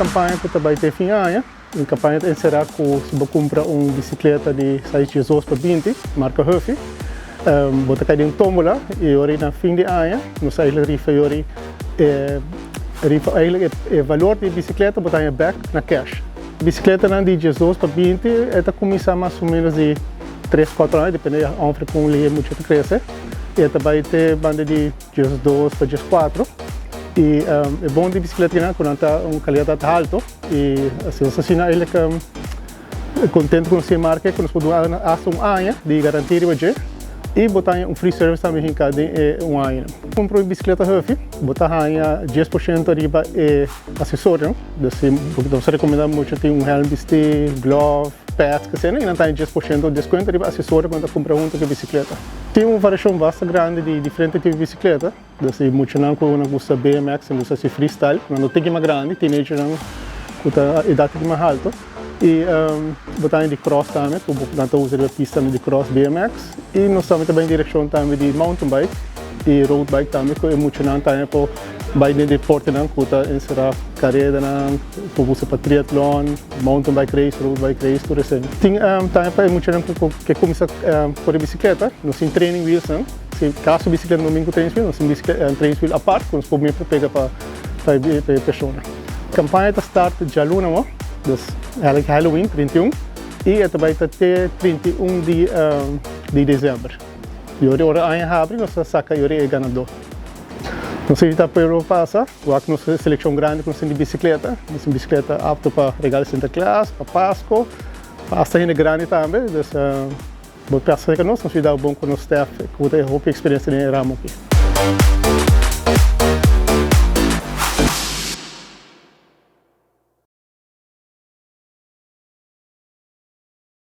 kampaña ku ta bai te fin aña. E kampaña ta enserá ku si bo kumpra un bisikleta di sais diesdos pa 20, marka Huffy, bo ta kai den un tómbola i ora na fin di aña nos ta eigenlijk rifa yori e rifa eigenlijk e valor di e bisikleta bo ta haña bèk na kèsh. Bisikletanan di 12 pa 20 e ta kuminsá mas o ménos di tres, kuater aña, depende ongeveer kon lihé mucha ta krese. E ta bai te banda di 12 pa 14. I e bon di bisikleta kinan ku nan ta un kalidat haltu i asina nos asina eigenlijk kontentu ku nos tin e marka ku nos por duna hasta un aña di garantia riba dje i bo ta haña un free service tambe hinká den e un aña. Kumpra un bisikleta Huffy bo ta haña 10% riba e asesorionan. Dus si nos ta rekomendá mucha tin un hèlm bistí, glòf, pads kese i nan ta haña 10% deskuento riba asesorio ku nan ta kumpra huntu ku e bisikleta. Tin un variashon basta grandi di diferente tipo di bisikleta. Dus e muchanan ku nan gusta BMX, nan gusta hasi freestyle, nan no tin ki mas grandi, teenagernan ku ta edat tin ki mas haltu. I bo ta haña di cross tambe, ku nan ta usa riba pistanan di cross BMX. I nos tambe ta bai den direkshon tambe di mountain bike i road bike tambe ku e muchanan ta haña por bai den deportenan ku ta enserá karedanan, por usa pa triatlon, mountain bike race, road bike race, tur esei. Tin tambe pa e muchanan ku ke kuminsá kore bisikleta, nos tin training wheelsnan. Si kaso bisikleta no bin ku training wheel, nos tin training wheel apart ku nos por bin por pega pa e persona. Kampaña ta start djaluna awo, dus Halloween 31, i e ta bai ta te 31 di desèmber. I ora ora aña habri nos ta saka i ora e ganadó. Nos invitá pueblo pa pasa, wak nos selekshon grandi ku nos tin di bisikleta. Nos tin bisikleta apto pa regalo Sinterklaas, pa Pasko, pa asta hende grandi tambe. Dus bo pasa serka nos, nos yuda bo bon ku nos stèf ku ta hopi eksperensia den e ramo aki.